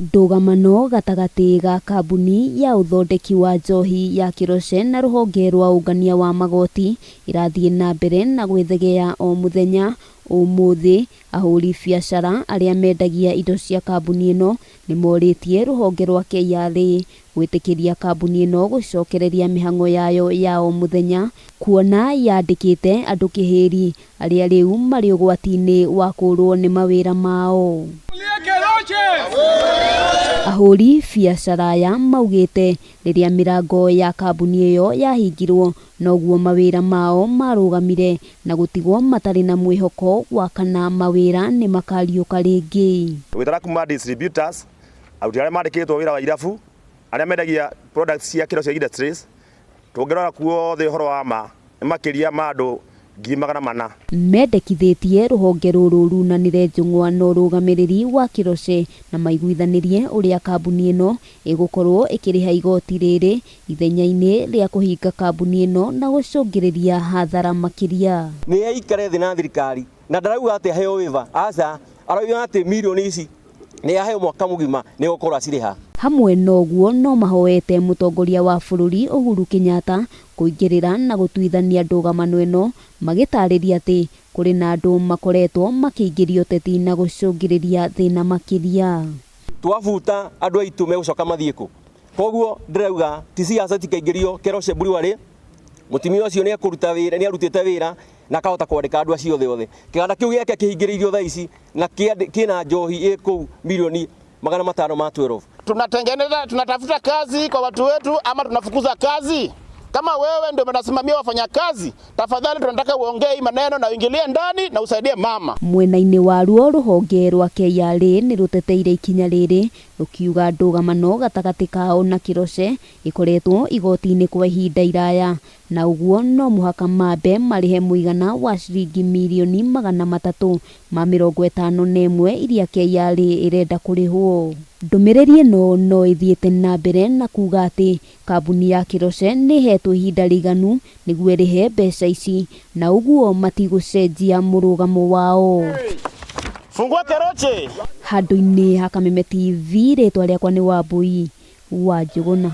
Ndũgamano gatagatĩ ga kambuni ya ũthondeki wa njohi ya Kĩroche na rũhonge rwa ũngania wa magoti ĩrathiĩ na mbere na gwĩthegea o mũthenya. Ũmũthĩ, ahũri biacara arĩa mendagia indo cia kambuni ĩno nĩ morĩtie rũhonge rwa KRA gwĩtĩkĩria kambuni ĩno gũcokereria mĩhang'o yayo ya o mũthenya kuona yandĩkĩte andũ kĩhĩri arĩa rĩu marĩ ũgwati-inĩ wa kũũrwo nĩ mawĩra mao. Ahũri biacara aya maugĩte rĩrĩa mĩrango ya kambuni ĩyo yahingirwo noguo mawĩra mao marũgamire na gũtigwo matarĩ na mwĩhoko wa kana mawĩra nĩ makariũka rĩngĩ. Tũgĩtara kuma distributors, aruti arĩa mandĩkĩtwo wĩra wa irabu, arĩa mendagia products cia Keroche Industries, tũngĩrora kuothe ũhoro wa ma nĩ makĩria ma andũ 400,000. Mendekithĩtie rũhonge rũrũ runanĩre njũng'wa na ũrũgamĩrĩri wa Kĩroche na maiguithanĩrie ũrĩa kambuni ĩno ĩgũkorwo ĩkĩrĩha igoti rĩrĩ ithenya-inĩ rĩa kũhinga kambuni ĩno na gũcũngĩrĩria hathara makĩria. Nĩ aikare thĩ na thirikari na ndarauga atĩ aheo waiver, aca, arauga atĩ mirioni ici nĩ aheo mwaka mũgima nĩ egũkorwo acirĩha. Hamwe na ũguo no mahoete mũtongoria wa bũrũri Uhuru Kenyatta kũingĩrĩra na gũtuithania ndũgamano ĩno magĩtarĩria atĩ kũrĩ na andũ makoretwo makĩingĩria ũteti na gũcũngĩrĩria thĩna makĩria. Twabuta andũ aitũ megũcoka mathiĩ kũ? Koguo ndĩrauga ti siasa tikaingĩrio Keroche Brewery, mũtumia ũcio nĩ ekũruta wĩra, nĩ arutĩte wĩra na akahota kwandĩka andũ acio othe othe. Kĩganda kĩu gĩake kĩhingĩrĩirio thaa ici na kĩna njohi ĩ kũu mirioni 512. Tunatengeneza, tunatafuta kazi kwa watu wetu ama tunafukuza kazi? Kama wewe ndio unasimamia wafanyakazi, tafadhali tunataka uongee hii maneno na uingilie ndani na usaidie mama. Mwena-inĩ waruo rũhonge rwa KRA nĩ rũteteire ikinya rĩrĩ rũkiuga ndũgamano gatagatĩ kao na Kĩroche ĩkoretwo igoti-inĩ kwa ihinda iraya na ũguo no mũhaka mambe marĩhe mũigana wa ciringi 351,000,000 iria KRA ĩrenda kũrĩhwo. Ndũmĩrĩri ĩno no ĩthiĩte na mbere na kuga atĩ kambuni ya Kĩroche nĩ ĩhetwo ihinda rĩiganu nĩguo ĩrĩhe mbeca ici na ũguo matigũcenjia mũrũgamo wao. Fungua Keroche. Handũ-inĩ ha Kameme TV rĩtwa rĩakwa nĩ Wambui wa Njũgũna.